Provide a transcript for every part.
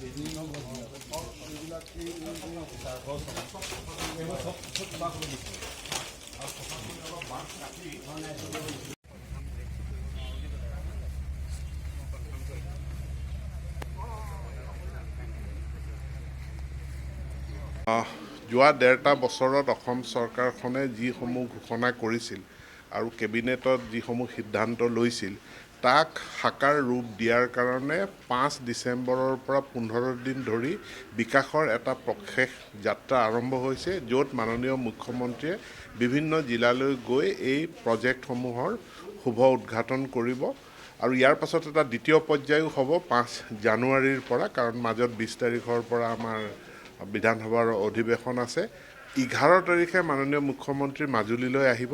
এইবিলাক এই এইবোৰ চব চব চাফা কৰি দিছে আৰু চাফা কৰি অলপ বাঁহ কাটি। যোৱা 1.5টা বছৰত অসম চৰকাৰখনে যিসমূহ ঘোষণা কৰিছিল আৰু কেবিনেটত যিসমূহ সিদ্ধান্ত লৈছিল, তাক সাকাৰ ৰূপ দিয়াৰ কাৰণে 5 ডিচেম্বৰৰ পৰা 15 দিন ধৰি বিকাশৰ এটা প্ৰশেষ যাত্ৰা আৰম্ভ হৈছে, য'ত মাননীয় মুখ্যমন্ত্ৰীয়ে বিভিন্ন জিলালৈ গৈ এই প্ৰজেক্টসমূহৰ শুভ উদ্ঘাটন কৰিব। আৰু ইয়াৰ পাছত এটা দ্বিতীয় পৰ্যায়ো হ'ব 5 জানুৱাৰীৰ পৰা, কাৰণ মাজত 20 তাৰিখৰ পৰা আমাৰ বিধানসভাৰ অধিৱেশন আছে। 11 তাৰিখে মাননীয় মুখ্যমন্ত্ৰী মাজুলীলৈ আহিব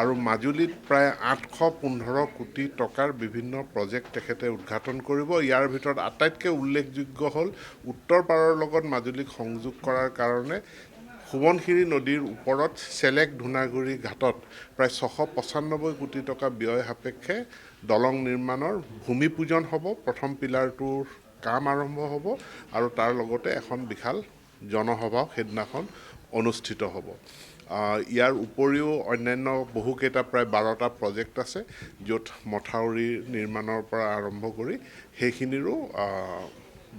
আৰু মাজুলীত প্ৰায় 815 কোটি টকাৰ বিভিন্ন প্ৰজেক্ট তেখেতে উদ্ঘাটন কৰিব। ইয়াৰ ভিতৰত আটাইতকৈ উল্লেখযোগ্য হ'ল উত্তৰ পাৰৰ লগত মাজুলীক সংযোগ কৰাৰ কাৰণে সোৱণশিৰি নদীৰ ওপৰত চেলেক ধূনাগুৰি ঘাটত প্ৰায় 695 কোটি টকা ব্যয় সাপেক্ষে দলং নিৰ্মাণৰ ভূমি পূজন হ'ব, প্ৰথম পিলাৰটোৰ কাম আৰম্ভ হ'ব আৰু তাৰ লগতে এখন বিশাল জনসভাও সেইদিনাখন অনুষ্ঠিত হ'ব। ইয়াৰ উপৰিও অন্যান্য বহুকেইটা, প্ৰায় 12টা প্ৰজেক্ট আছে, য'ত মথাউৰি নিৰ্মাণৰ পৰা আৰম্ভ কৰি সেইখিনিৰো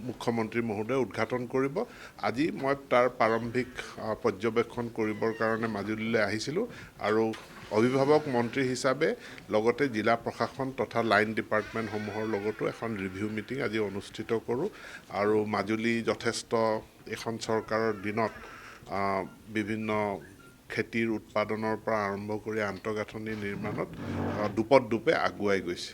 মুখ্যমন্ত্ৰী মহোদয়ে উদ্ঘাটন কৰিব। আজি মই তাৰ প্ৰাৰম্ভিক পৰ্যবেক্ষণ কৰিবৰ কাৰণে মাজুলীলৈ আহিছিলোঁ আৰু অভিভাৱক মন্ত্ৰী হিচাপে লগতে জিলা প্ৰশাসন তথা লাইন ডিপাৰ্টমেণ্টসমূহৰ লগতো এখন ৰিভিউ মিটিং আজি অনুষ্ঠিত কৰোঁ। আৰু মাজুলী যথেষ্ট এইখন চৰকাৰৰ দিনত বিভিন্ন খেতিৰ উৎপাদনৰ পৰা আৰম্ভ কৰি আন্তঃগাঁথনি নিৰ্মাণত দোপত দোপে আগুৱাই গৈছে।